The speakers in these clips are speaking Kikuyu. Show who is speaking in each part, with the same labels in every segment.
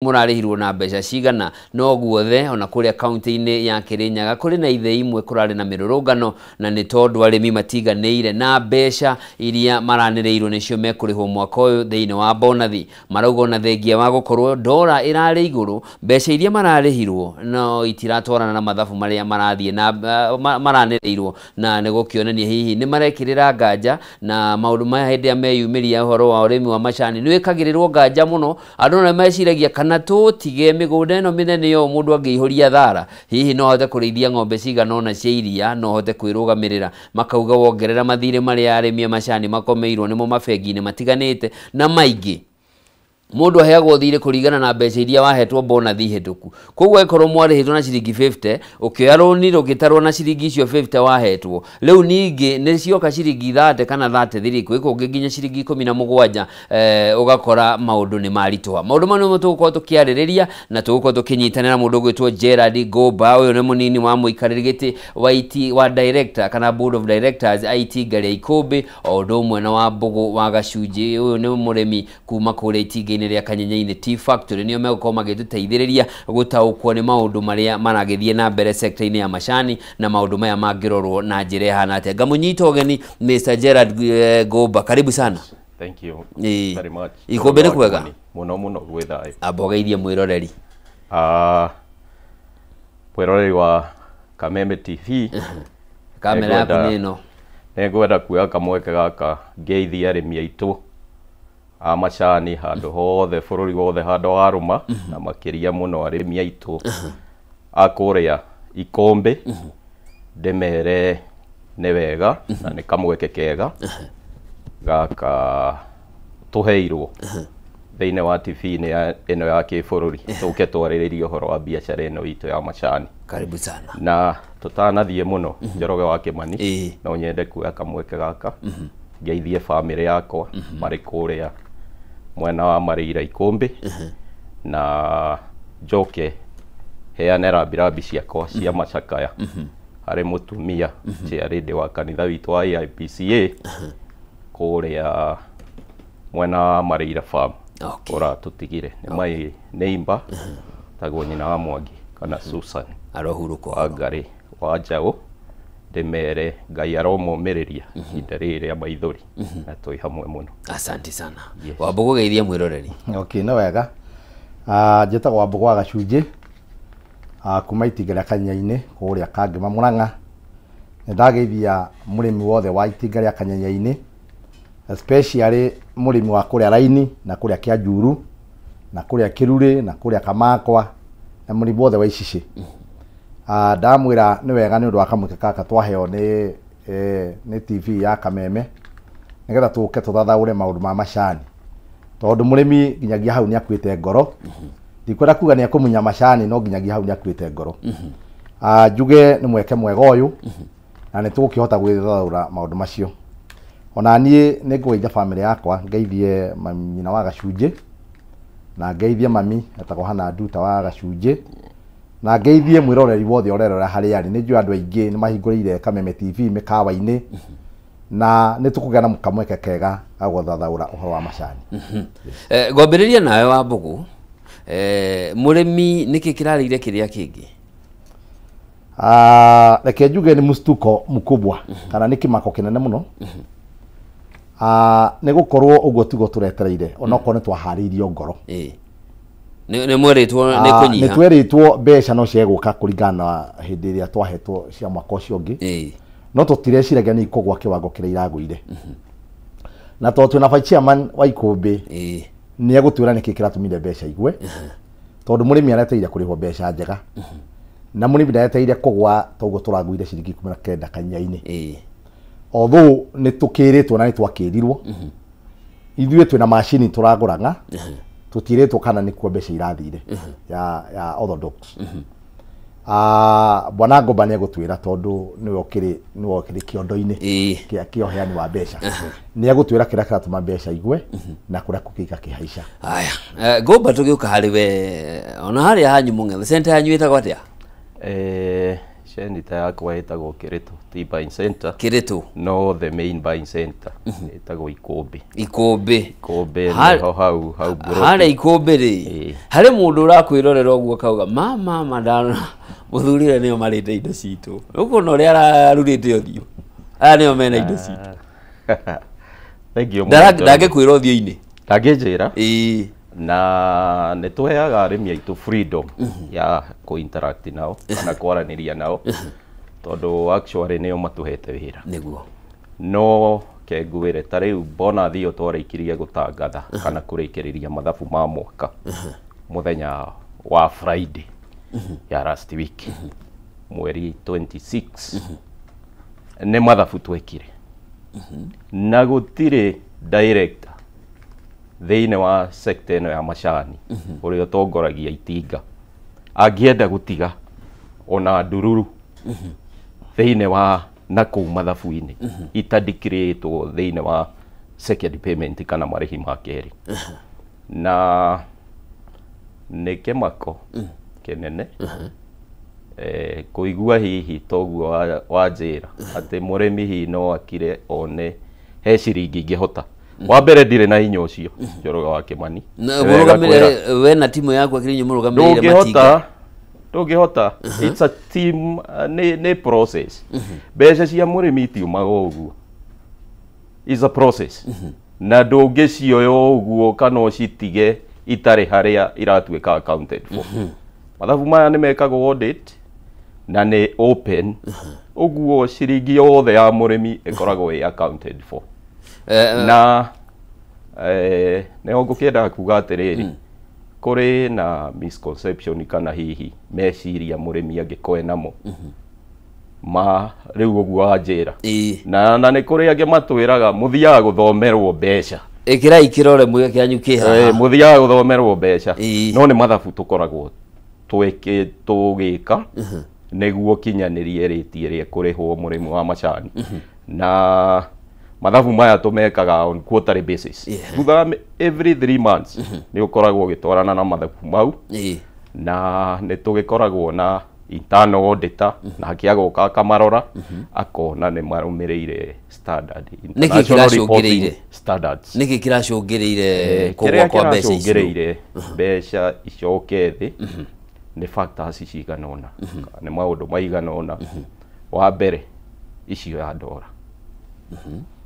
Speaker 1: Mũrarĩhirwo na mbeca cigana? No guothe ona kũrĩa kaunti-inĩ ya Kirinyaga kũrĩ na ithei imwe kũrarĩ na mĩrũrũngano, na nĩ tondũ arĩmi matiganĩire na mbeca iria maranĩrĩirwo nĩcio mekũrĩhwo mwaka ũyũ thĩinĩ wa bonathi. Marauga ona thengia wa gũkorwo ndora ĩrarĩ igũrũ, mbeca iria mararĩhirwo no itiratwarana na mathabu marĩa marathiĩ na maranĩrĩirwo, na nĩ gũkĩonania hihi nĩ marekĩrĩra nganja na maũndũ maya. Hĩndĩ ĩrĩa meyumĩria ũhoro wa ũrĩmi wa macani nĩ wĩkagĩrĩrwo nganja mũno. Andũ nĩ meciragia kana tũtige mĩgũnda ĩno mĩnene ũũ mũndũ angĩihũria thara, hihi no ahote kũrĩithia ng'ombe cigana ũna cia iria, no ahote kwĩrũgamĩrĩra. Makauga wongerera mathirĩ marĩa arĩmi a macani makomeirwo nĩmo mabengi-inĩ matiganĩte na maingĩ, mũndũ aheagwo thirĩ kũringana na mbeca iria wahetwo bonathi hĩtũku. Koguo angĩkorwo mwarĩhĩtwo na ciringi 50, ũkĩoya rũni rũgĩtarwo na ciringi icio 50 wahetwo, rĩu ningĩ nĩ cioka ciringi 30 kana 33, kwĩ kũngĩ nginya ciringi 17, ũgakora maũndũ nĩ maritũha. Maũndũ mau nĩmo tũgũkorwo tũkĩarĩrĩria na tũgũkorwo tũkĩnyitanĩra mũndũ ũgwĩtwo Gerard Ngũmba. Ũyũ nĩ mũnini wa mũikarĩri gĩtĩ wa IT wa director kana board of directors a itinga rĩa Ikũmbĩ, o ũndũ ũmwe na wa Mbũgũ wa Gacunjĩ. Ũyũ nĩ mũrĩmi kuma kũrĩa itinga-inĩ rĩa Kanyenyainĩ Tea Factory. Nĩo megũkorwo magĩtũteithĩrĩria gũtaũkwo nĩ maũndũ marĩa maragĩthiĩ na mbere sector-inĩ ya macani na maũndũ maya mangĩrorwo na njĩra ĩhana atĩa. Ngamũnyita ũgeni Mr. Gerard Ngũmba, karibu sana.
Speaker 2: Thank you very much.
Speaker 1: Ikũmbĩ nĩ kwega?
Speaker 2: Mũno mũno, gwĩ thayũ.
Speaker 1: Amba ũgeithie mwĩroreri.
Speaker 2: Mwĩroreri wa Kameme TV,
Speaker 1: kamera yaku nĩ ĩno.
Speaker 2: Nĩngwenda kuoya kamweke gaka ngeithie arĩmi aitũ a macani handũ hothe bũrũri wothe handũ warũma, na makĩria mũno arĩmi aitũ a kũrĩa Ikũmbĩ, ndĩmere nĩ wega na nĩ kamweke kega gaka tũheirwo thĩinĩ wa TV-inĩ ĩno ya kĩbũrũri tũke twarĩrĩrie ũhoro wa biacara ĩno itũ ya macani.
Speaker 1: Karibu sana.
Speaker 2: Na tũtanathiĩ mũno, Njoroge wa Kĩmani, no nyende kuoya kamweke gaka ngeithie bamĩrĩ yakwa marĩ kũrĩa mwena wa Marĩira Ikũmbĩ, na njoke heane rambirambi ciakwa cia macakaya harĩ mũtumia chairlady wa kanitha witũ wa AIPCA kũrĩa mwena wa Marĩira farm ũratũtigire, nĩ my neighbor, tagwo nyina wa Mwangi kana Susan
Speaker 1: arohurũka.
Speaker 2: Wa Ngarĩ wa Njaũ. Ndĩmere Ngai aromomĩrĩria ihinda rĩrĩ rĩa maithori na twĩ hamwe mũno.
Speaker 1: Asante sana.
Speaker 2: Yes.
Speaker 1: Wambũgũ, geithia mwĩroreri.
Speaker 3: Okay, nĩ wega. Njĩtagwo Wambũgũ wa Gacunjĩ, kuma itinga rĩa Kanyenyainĩ kũrĩa Kangema Mũrang'a. Nĩ ndageithia mũrĩmi wothe wa itinga rĩa Kanyenyainĩ, especially mũrĩmi wa kũrĩa Raini na kũrĩa Kĩanjuru na kũrĩa Kĩrurĩ na kũrĩa Kamakwa na mũrĩmi wothe wa Icicĩ. Ndamwĩra nĩ wega nĩ ũndũ wa kamweke gaka twaheo nĩ TV ya Kameme nĩgetha tũke tũthathaũre maũndũ ma macani, tondũ mũrĩmi nginyagia hau nĩ akuĩte ngoro. Ndikwenda kuga nĩ ekũmunya macani, no nginyagia hau nĩ akuĩte ngoro. Njuge nĩ mweke mwega ũyũ na nĩ tũgũkĩhota gwĩthathaũra maũndũ macio. Ona niĩ nĩ ngũgeithia bamĩrĩ yakwa, ngeithie mami nyina wa Gacunjĩ na ngeithie mami etagwo Hana Nduta wa Gacunjĩ, na ngeithie mwĩroreri wothe ũrerora harĩa arĩ. Nĩ njũĩ andũ aingĩ nĩ mahingũrĩire Kameme TV mĩkawa-inĩ, na nĩ tũkũgĩa na kamweke kega ga gũthathaũra ũhoro wa macani.
Speaker 1: Ngwambĩrĩria nawe Wambũgũ, mũrĩmi nĩkĩ kĩrarĩire kĩrĩa kĩngĩ?
Speaker 3: Reke njuge nĩ mstuko mkubwa kana nĩ kĩmako kĩnene mũno. Nĩ gũkorwo ũguo tiguo tũretereire, onokorwo nĩ twaharĩirio ngoro.
Speaker 1: Nĩ mwerĩtwo nĩ
Speaker 3: Nĩ
Speaker 1: kũnyiha.
Speaker 3: twerĩtwo mbeca no ciegũka kũringana na hĩndĩ ĩrĩa twahetwo cia mwaka ũcio ũngĩ, no tũtireciragia nĩ ikũgwa kĩwango kĩrĩa iragũire. Na tondũ twĩna vice chairman wa Ikũmbĩ, nĩ egũtwĩra nĩkĩ kĩratũmire mbeca igwe, tondũ mũrĩmi areteire kũrĩhwo mbeca njega na mũrĩmi ndareteire kũgwa toguo tũragũire ciringi 19 kanya-inĩ. Although nĩ tũkĩrĩtwo na nĩ twakĩrirwo ithuĩ twĩna macini tũragũraga, tũtirĩtwo kana nĩkuo mbeca irathire ya orthodox. Bwana Ngomba nĩ egũtwĩra, tondũ nĩwe ũkĩrĩ kĩondo-inĩ kĩa ũheani wa mbeca, nĩ egũtwĩra kĩrĩa kĩratũma mbeca igwe na kũrĩa kũngĩ igakĩhaica.
Speaker 1: Haya. Ngomba, tũgĩũka harĩ we, ona harĩa hanyu mũng'etho, center yanyu ĩtagwo atĩa?
Speaker 2: Center yakwa ĩtagwo Kĩrĩtũ Tea Buying Center.
Speaker 1: Kĩrĩtũ.
Speaker 2: No the main buying center ĩtagwo Ikũmbĩ.
Speaker 1: Ikũmbĩ.
Speaker 2: Ikũmbĩ nĩho hau hau Mburoti.
Speaker 1: Harĩa Ikũmbĩ rĩ, harĩ mũndũ ũrakwĩrorera ũguo akauga mama ndarora mũthuri ũrĩa nĩo marĩte indo citũ. Ũkuona ũrĩa ararurĩte ũthiũ. Aya nĩo mena indo citũ.
Speaker 2: Thank you mũno.
Speaker 1: Ndangĩkwĩra ũthiũ-inĩ.
Speaker 2: Ndangĩnjĩra. Na nĩ tũheaga arĩmi aitũ freedom ya kũ interact nao kana kwaranĩria nao tondũ actually nĩo matũhete wĩra.
Speaker 1: Nĩguo.
Speaker 2: No kengwĩre ta rĩu bonathi ĩyo twarĩkirie gũtangatha kana kũrĩkĩrĩria mathabu ma mwaka mũthenya wa Friday ya last week mweri 26 nĩ mathabu twekire na gũtirĩ director thĩinĩ wa sector ĩno ya macani ũrĩa ũtongoragia itinga angĩenda gũtiga ona ndururu thĩinĩ wa na kũu mathabu-inĩ itandikĩrĩtwo thĩinĩ wa second payment kana marĩhi ma kerĩ. Na nĩ kĩmako kĩnene kũigua hihi toguo wanjĩra atĩ mũrĩmi hihi no akire one he ciringi ingĩhota. Wa mbere ndirĩ na hinya ũcio Njoroge wa Kĩmani.
Speaker 1: Mũrũgamĩrĩre we na timu yaku akĩrĩ inyuĩ mũrũgamĩrĩire matinga.
Speaker 2: Ndũngĩhota. It's a team, nĩ process. Mbeca cia mũrĩmi itiumaga ũguo. It's a process. Na ndũngĩcioya ũguo kana ũcitige itarĩ harĩa iratuĩka accounted for. Mathabu maya nĩ mekagwo audit na nĩ open. Ũguo ciringi yothe ya mũrĩmi ĩkoragwo ĩ accounted for. Na nĩho ngũkĩendaga kuga atĩrĩrĩ, kũrĩ na misconception kana hihi meciria mũrĩmi angĩkorwo namo ma rĩu ũguo wanjĩra. Na nĩ kũrĩ angĩ matwĩraga mũthiaga gũthomerwo mbeca.
Speaker 1: Ĩkĩrai kĩrore mwĩ kĩanyu kĩ haha.
Speaker 2: Mũthiaga gũthomerwo mbeca. No nĩ mathabu tũkoragwo tũgĩka nĩguo kinyanĩrie rĩti ĩrĩa ĩkũrĩhwo mũrĩmi wa macani. Na mathabu maya tũmekaga on quarterly basis. Thutha every 3 months nĩ ũkoragwo ũgĩtwarana na mathabu mau. Na nĩ tũgĩkoragwo na internal auditor nake agoka akamarora akona nĩ marũmĩrĩire standard international reporting standards.
Speaker 1: Nĩkĩ kĩracũngĩrĩire kũgũa kwa mbeca icio?
Speaker 2: Kĩrĩa kĩracũngĩrĩire mbeca icoke thĩ nĩ factors cigana ũna, nĩ maũndũ maigana ũna. Wa mbere icio ya ndora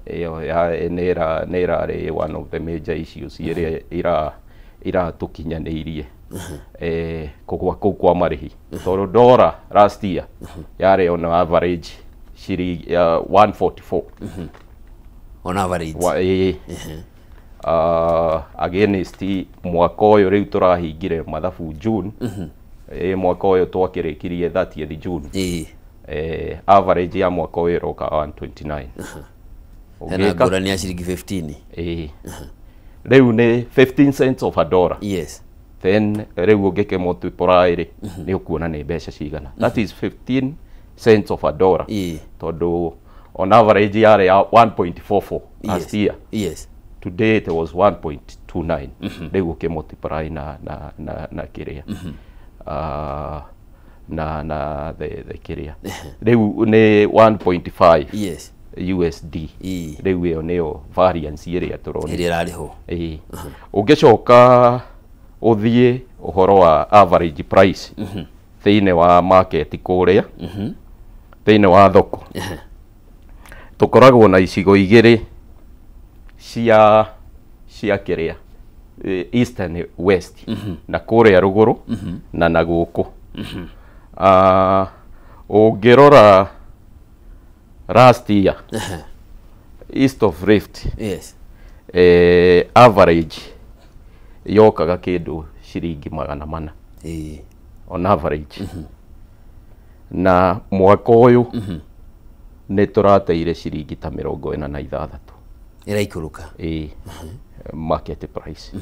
Speaker 2: ĩyo ya nĩ ĩrarĩ one of the major issues ĩrĩa iratũkinyanĩirie kũgũa kũu kwa marĩhi tondũ ndora last year yarĩ on average ciringi 144
Speaker 1: on average.
Speaker 2: Against mwaka ũyũ rĩu tũrahingire mathabu June, mwaka ũyũ twakĩrĩkirie 30th June, average ya mwaka ũyũ ĩroka 129.
Speaker 1: Hena ngũrani ya ciringi 15.
Speaker 2: Rĩu nĩ 15 cents of a dollar.
Speaker 1: Yes.
Speaker 2: Then rĩu ũngĩke multiply rĩ nĩ ũkuona nĩ mbeca cigana. That is 15 cents of a dollar. Tondũ on average yarĩ ya 1.44 last year.
Speaker 1: Yes.
Speaker 2: Today it was 1.29. Rĩu ũkĩ multiply na na na na kĩrĩa. Na na the kĩrĩa. Rĩu nĩ 1.5.
Speaker 1: Yes.
Speaker 2: USD. Rĩu ĩyo nĩyo variance ĩrĩa tũrona.
Speaker 1: Ĩrĩa ĩrarĩhwo.
Speaker 2: Ũngĩcoka ũthiĩ ũhoro wa average price thĩinĩ wa market kũrĩa thĩinĩ wa thoko tũkoragwo na icigo igĩrĩ cia kĩrĩa eastern west na kũrĩa rũgũrũ na na gũkũ. Ũngĩrora last year east of Rift,
Speaker 1: yes,
Speaker 2: average yokaga kĩndũ ciringi 400 on average. Na mwaka ũyũ nĩ tũrateire ciringi ta 46
Speaker 1: ĩraikũrũka
Speaker 2: market price.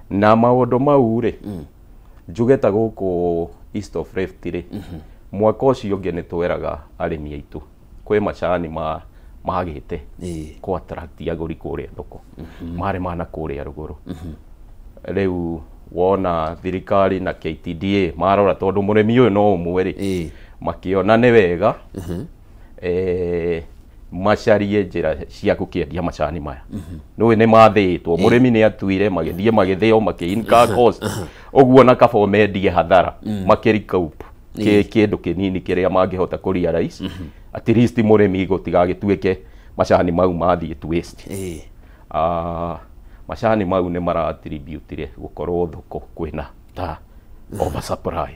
Speaker 2: Na maũndũ mau rĩ njuge ta gũkũ east of Rift rĩ mwaka ũcio ũngĩ nĩ tweraga arĩmi aitũ kwĩ macani magĩte kũ attract agũri kũrĩa thoko marĩ mana kũrĩa rũgũrũ. Rĩu wona thirikari na KTDA marora tondũ mũrĩmi ũyũ no ũmwe rĩ Makiona nĩ wega macarie njĩra cia gũkĩendia macani maya. Nĩũĩ nĩ mathĩĩtwo, mũrĩmi nĩ atuire, magĩthiĩ magĩthĩo, makĩ-incur cost. Ũguo na kaba mendie hathara, makĩ-recoup kĩndũ kĩnini kĩrĩa mangĩhota kũ realize. At least mũrĩmi gũtigagĩtuĩke macani mau mathiĩ to waste. Macani mau nĩ mara-attributire gũkorwo thoko kwĩna ta oversupply.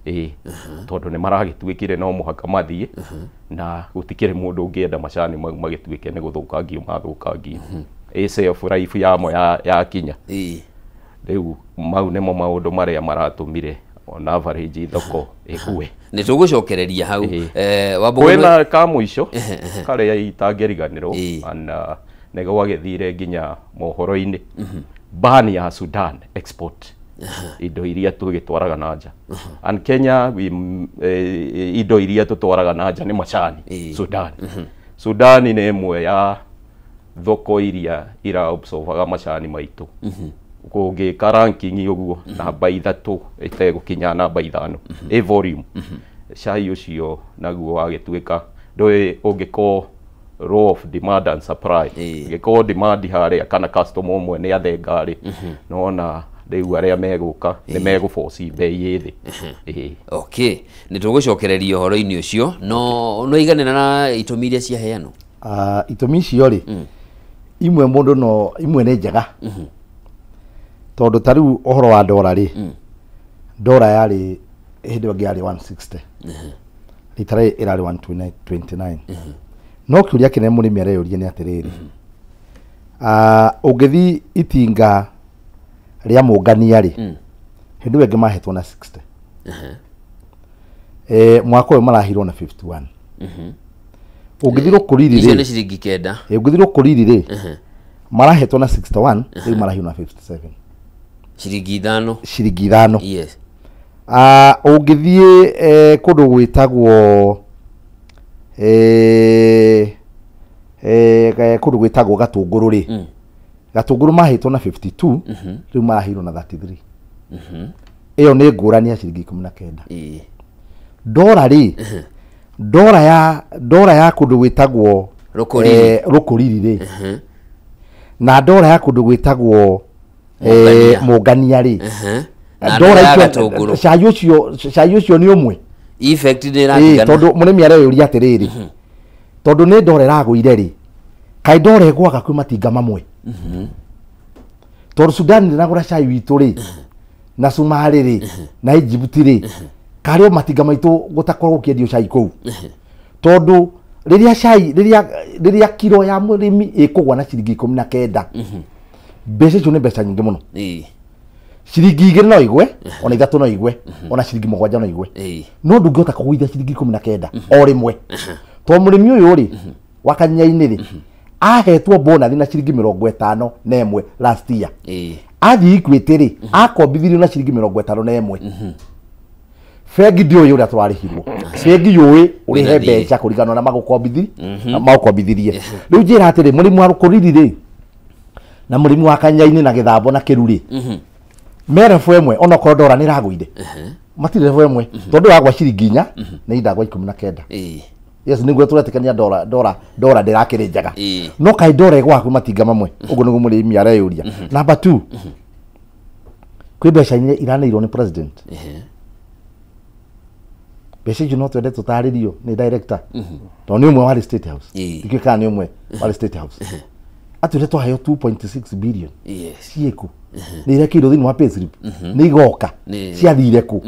Speaker 2: Ĩĩ, tondũ nĩ maragĩtuĩkire no mũhaka mathiĩ, na gũtikĩrĩ mũndũ ũngĩenda macani mau magĩtuĩke nĩ gũthũkangio mathũkangio. Ĩ shelf life yamo yakinya. Rĩu mau nĩmo maũndũ marĩa maratũmire on average thoko ĩgwe.
Speaker 1: Nĩ tũgũcokereria hau. Wambũgũ.
Speaker 2: Kwĩna ka mũico karĩa itangĩriganĩrwo, na nĩ gwagĩthire nginya mohoro-inĩ, ban ya Sudan export indo iria tũgĩtwaraga na nja. And Kenya we, indo iria tũtwaraga na nja nĩ macani. Sudan, Sudan nĩ ĩmwe ya thoko iria ira absorbaga macani maitũ. Kũngĩka ranking ũguo, namba 3 ĩtegũkinya namba 5 ĩ volume. Cai ũcio naguo wagĩtuĩka ndũĩ ũngĩkorwo law of demand and supply, angĩkorwo demand harĩa kana customer ũmwe nĩ athenga rĩ, nona rĩu arĩa megũka nĩ megũboci bei ĩ thĩ. Ĩĩ.
Speaker 1: Okay, nĩ tũgũcokereria ũhoro-inĩ ũcio, no no iganĩra na itũmi iria ciaheanwo?
Speaker 3: Itũmi icio rĩ, imwe mũndũ no imwe nĩ njega, tondũ ta rĩu ũhoro wa ndora rĩ, ndora yarĩ hĩndĩ ĩyo ĩngĩ yarĩ 160, rita rĩrĩ ĩrarĩ 129. No kĩũria kĩnene mũrĩmi areyũria nĩ atĩrĩrĩ, ũngĩthiĩ itinga rĩa mũngania rĩ, hĩndĩ ĩyo ĩngĩ mahetwo na 60, mwaka ũyũ marahirwo na 51. Ũngĩthiĩ Rũkũriri
Speaker 1: Icio
Speaker 3: rĩ,
Speaker 1: nĩ ciringi 9.
Speaker 3: Ũngĩthiĩ Rũkũriri rĩ, marahetwo na 61, rĩu marahirwo na 57.
Speaker 1: Ciringi 5.
Speaker 3: Ciringi 5. Ũngĩthiĩ kũndũ gwĩtagwo kũndũ gwĩtagwo Gatũngũrũ rĩ, Gatũngũrũ mahetwo na 52, rĩu marahirwo na 33. Ĩyo nĩ ngũrani ya ciringi 19. Ndora rĩ, ndora ya kũndũ gwĩtagwo
Speaker 1: Rũkũriri.
Speaker 3: Rũkũriri rĩ, na ndora ya kũndũ gwĩtagwo
Speaker 1: Mũngania.
Speaker 3: Mũngania rĩ,
Speaker 1: Na
Speaker 3: ndora
Speaker 1: ndora ya
Speaker 3: icio-
Speaker 1: Gatũngũrũ.
Speaker 3: Cai ũcio nĩ ũmwe.
Speaker 1: Effect nĩ
Speaker 3: Ĩĩ,
Speaker 1: ĩratigana.
Speaker 3: Tondũ mũrĩmi areyũria atĩrĩrĩ, tondũ nĩ ndora ĩragũire rĩ, kaĩ ndora ĩgwaga kwĩ matinga mamwe? Tondũ Sudan ndĩnagũra cai witũ rĩ, na Sumarĩ rĩ, na Egypt rĩ, karĩ o matinga maitũ gũtakorwo gũkĩendio cai kũu? Tondũ rĩrĩa cai rĩrĩa kiro ya mũrĩmi ĩkũgwa na ciringi 19, mbeca icio nĩ mbeca nyingĩ mũno. Ciringi 2 no igwe, ona 3 no igwe, ona ciringi 7 no igwe, no ndũngĩhota kũgũithia ciringi 19 o rĩmwe, tondũ mũrĩmi ũyũ rĩ wa Kanya-inĩ rĩ, ahetwo bonathi na ciringi 51 last year. Athiĩ Equity rĩ, akombithirio na ciringi 51. Bengi ndĩũĩ ũrĩa tũrarĩhirwo, bengi yũĩ ũrĩhe
Speaker 1: Wĩna thiirĩ.
Speaker 3: mbeca kũringana na magũkombithirie. Rĩu njĩra atĩrĩ, mũrĩmi wa Rũkũriri rĩ, na mũrĩmi wa Kanya-inĩ na Gĩthambo na Kĩru rĩ, me level ĩmwe? Onokorwo ndora nĩ ĩragũire, matirĩ level ĩmwe, tondũ wagwa ciringi 4 na indagwa 19. Yes, nĩguo tũretĩkania ndora ndĩrakĩrĩ njega. No kaĩ ndora ĩgwaga kwĩ matinga mamwe? Ũguo nĩguo mũrĩmi areyũria. Number two, kwĩ mbeca iria iraneirwo nĩ president. Mbeca icio no twende tũtarĩrio nĩ director, tondũ nĩ ũmwe warĩ State House. Ndikĩũĩ kana nĩ ũmwe warĩ State House atwĩre twaheo 2.6 billion. Ciĩkũ? Nĩ irekĩirwo thĩinĩ wa payslip? Nĩ igoka? Ciathire kũ?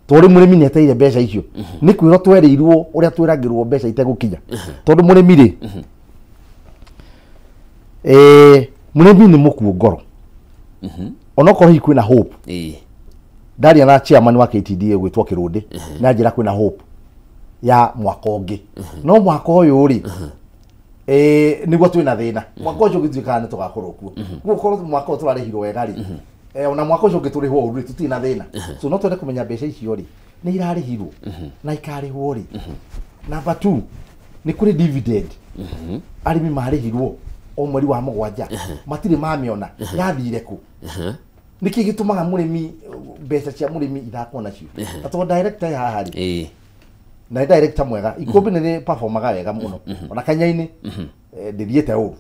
Speaker 3: Tondũ mũrĩmi nĩ etereire mbeca icio, nĩ kwĩrwo twerĩirwo ũrĩa twĩragĩrwo mbeca itegũkinya. Tondũ mũrĩmi rĩ, mũrĩmi nĩ mũkuo ngoro, onokorwo hihi kwĩna hope. Ndaria na chairman wa KTDA gwĩtwo Kĩrũndĩ, na njĩra kwĩna hope ya mwaka ũngĩ, no mwaka ũyũ rĩ, nĩguo twĩna thĩna. Mwaka ũcio ũngĩ tuĩkaga nĩ tũgakorwo kuo, gũkorwo mwaka ũyũ tũrarĩhirwo wega rĩ, ona mwaka ũcio ũngĩ tũrĩhwo ũru rĩ, tũtirĩ na thĩna. So no twende kũmenya mbeca icio rĩ, nĩ irarĩhirwo na ikarĩhwo rĩ. Number two, nĩ kũrĩ dividend arĩmi marĩhirwo o mweri wa 7, matirĩ mamĩona, yathire kũ? Nĩkĩ gĩtũmaga mũrĩmi, mbeca cia mũrĩmi ithakwo nacio? Na tondũ director haha rĩ, Na nĩ director mwega. Ikũmbĩ nĩ performaga wega mũno. Ona Kanya-inĩ ndĩthiĩte ũru.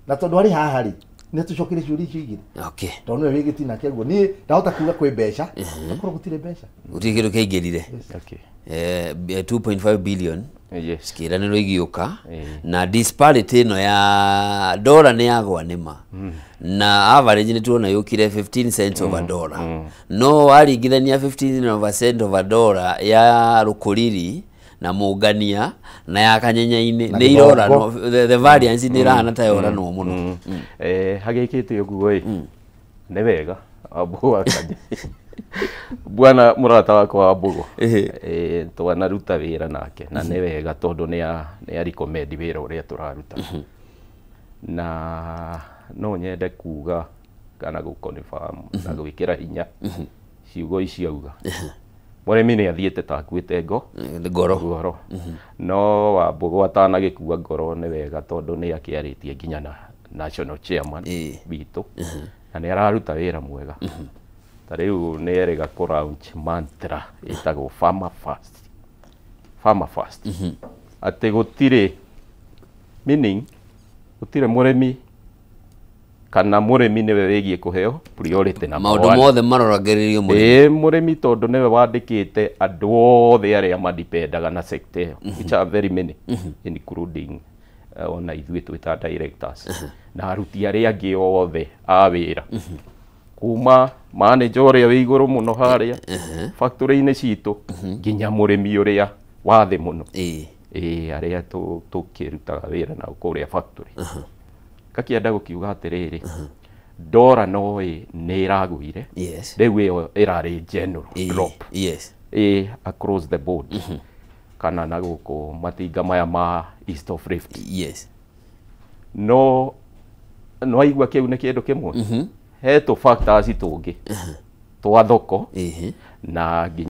Speaker 3: Na tondũ arĩ haha rĩ, nĩ tũcokire ciũria icio igĩrĩ.
Speaker 1: Okay.
Speaker 3: Tondũ nĩwe wĩ gĩtina kĩaguo. Niĩ ndahota kuga kwĩ mbeca, akorwo gũtirĩ mbeca.
Speaker 1: Gũtirĩ kĩndũ kĩaingĩrire.
Speaker 2: Okay.
Speaker 1: 2.5 billion.
Speaker 2: Yes.
Speaker 1: Cikiranĩrwo igĩũka.
Speaker 2: Eh.
Speaker 1: Na disparity ĩno ya dollar nĩ yagwa nĩma, na average nĩ tuona yũkire 15 cents over dollar, no waringithania 15 over cent over dollar ya Rũkũriri na Mũngania na ya Kanyenyainĩ
Speaker 3: Na
Speaker 1: nĩ iroranwo.
Speaker 3: Gĩthongo.
Speaker 1: The variance nĩ ĩrahana ta yoranwo mũno.
Speaker 2: Hagĩkĩte ũguo ĩ, nĩ wega Wambũgũ wa Kanya, bwana mũrata wakwa Wambũgũ, twanaruta wĩra nake na nĩ wega tondũ nĩ a recommend wĩra ũrĩa tũraruta, na no nyende kuga kana gũ confirm na gwĩkĩra hinya ciugo icio auga. Mũrĩmi nĩ athiĩte ta akuĩte
Speaker 1: ngoro.
Speaker 2: Ngoro. No Wambũgũ atanagĩkua ngoro, nĩ wega tondũ nĩ akĩarĩtie nginya na national chairman witũ, na nĩ araruta wĩra mwega. Ta rĩu nĩ erĩga kũ launch mantra ĩtagwo "Farmer First", "Farmer First", atĩ gũtirĩ, meaning gũtirĩ mũrĩmi kana mũrĩmi nĩwe wĩgiĩ kũheo priority number
Speaker 1: maũndũ
Speaker 2: one.
Speaker 1: Mothe maroragĩrĩrio mũrĩmi.
Speaker 2: Ĩĩ, mũrĩmi, tondũ nĩwe wandĩkĩte andũ othe arĩa madipendaga na sector ĩyo, which are very many, including ona ithuĩ twĩ ta directors na aruti arĩa angĩ othe a wĩra, kuma manager ũrĩa wĩ igũrũ mũno harĩa factory-inĩ citũ nginya mũrĩmi ũrĩa wa thĩ mũno. Ĩĩ, arĩa tũkĩrutaga wĩra nao kũrĩa factory. Ngakĩenda gũkiuga atĩrĩrĩ, ndora no ĩ nĩ ĩragũire. Rĩu ĩyo ĩrarĩ general drop ĩ across the board, kana na gũkũ matinga maya ma East of Rift. No no aigua kĩu nĩ kĩndũ kĩmwe, he tũ factors tũngĩ twa thoko na nginya